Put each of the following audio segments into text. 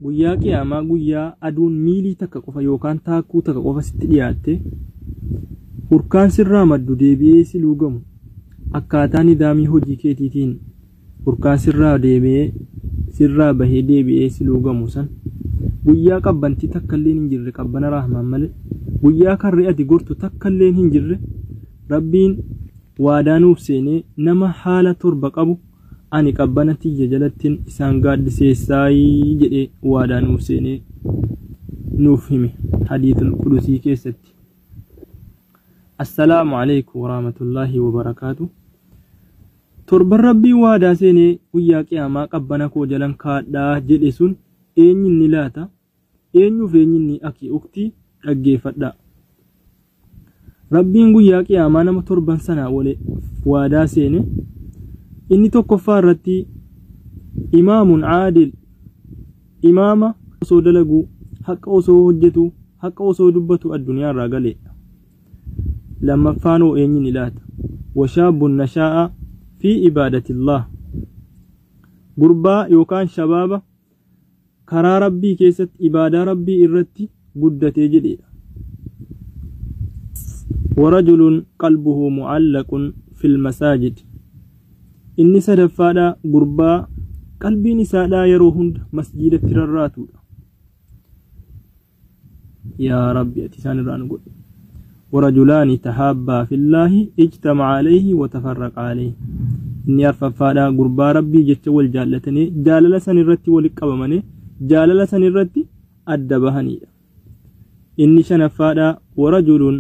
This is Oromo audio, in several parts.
Guyyaa Qiyaamaa guyyaa aduun miilii takka qofa yookaan taakkuu takka qofa sitti dhiyaatte, hurkaan sirraa maddu deebi'ee si luugamu, akkaataa nidaamii hojii keetiitiin hurkaan sirraa deebi'ee sirraa bahee deebi'ee si luugamu san, guyyaa qabbantii takkalleen hin jirre qabbana Rahmaan malee, guyyaa karri ati gortu takkalleen hin jirre, Rabbiin waadaa nuuf seenee nama haala torba qabu Ani qabbana tiyya jalattin isaan gaaddiseessaayi jedhee waadaa nuuf seenee nuuf hime hadiisul qudusii keessatti. Assalaamu alaikum warahmatullaahi wabarakaatu. Torban Rabbiin waadaa seenee guyyaa qiyaamaa qabbana koo jalan kaadhaa jedhe sun eenyinni laata? Eenyuuf eenyinni akii uktii dhaggeeffadhaa. Rabbiin guyyaa qiyaamaa nama torban sana wale waadaa seene inni tokkoffaa irratti imaamun caadil, imaama osoo dalaguu, haqa osoo hojjetu, haqa osoo dubbatu addunyaa irraa galeedha. Lammaffaan hoo eenyini laata? Washaabun nashaa'a fi ibaadatillah, gurbaa yookaan shabaaba karaa Rabbii keessatti ibaadaa Rabbii irratti guddatee jedheedha. Warajulun qalbuhu mu'allaqun fil masaajid. Inni sadaffaadha gurbaa qalbiin isaadhaa yeroo hunda masjiidatti rarraatuudha. Yaa Rabbi, ati isaan irraa nu godhi. Warajulaani tahaabbaa fillaahi ijtama'a alayhi wa tafarraqa alayhi. Inni arfaffaadha gurbaa Rabbii jecha wal jaallatanii jaalala san irratti wali qabamanii jaalala san irratti adda bahaniidha. Inni shanaffaadha warajulun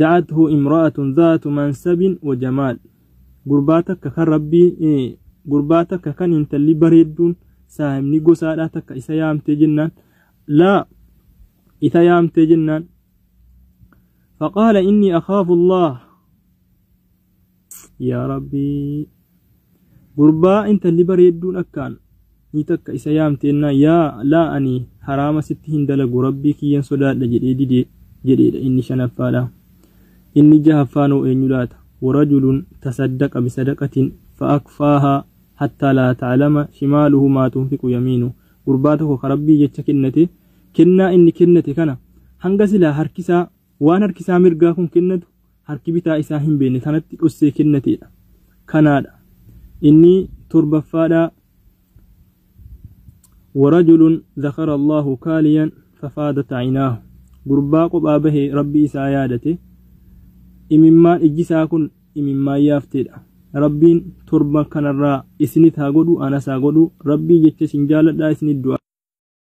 da'athu imra'atun zaatu mansabin wa jamaal. Gurbaa takka kan Rabbii gurbaa takka kan intalli bareedduun saahibni gosaadhaa takka isa yaamtee jennaan, laa isa yaamtee jennaan, faqaala inni akhaafu Allah. Yaa Rabbii, gurbaa intalli bareedduun akkaan ni takka isa yaamteennaan, yaa laa, ani haraama sitti hin dalagu, Rabbii kiyyan sodaadha jedhee didee jedheedha inni shanaffaadha. Inni jahaffaan hoo eenyu laata? Warajulun tasaddaqa bisadaqatin fa'akfaahaa hattaa laa ta'lama shimaaluhu maa tunfiqu yamiinu. Gurbaa tokko ka Rabbii jecha kennate, kennaa inni kennate kana hanga silaa harki isaa waan harki isaa mirgaa kun kennatu harki bitaa isaa hin beekne kanatti dhossee kennateedha. Kanaadha. Inni torbaffaadha. Warajulun zakara Allahu kaaliyan fafaadat aynaahu. Gurbaa kophaa bahee Rabbii isaa yaadate imimmaan ijji isaa kun imimmaan yaafteedha. Rabbiin torba kanarraa isinit haa godhu, anas haa godhu. Rabbii jecha isin jaaladhaa, isinit du'a.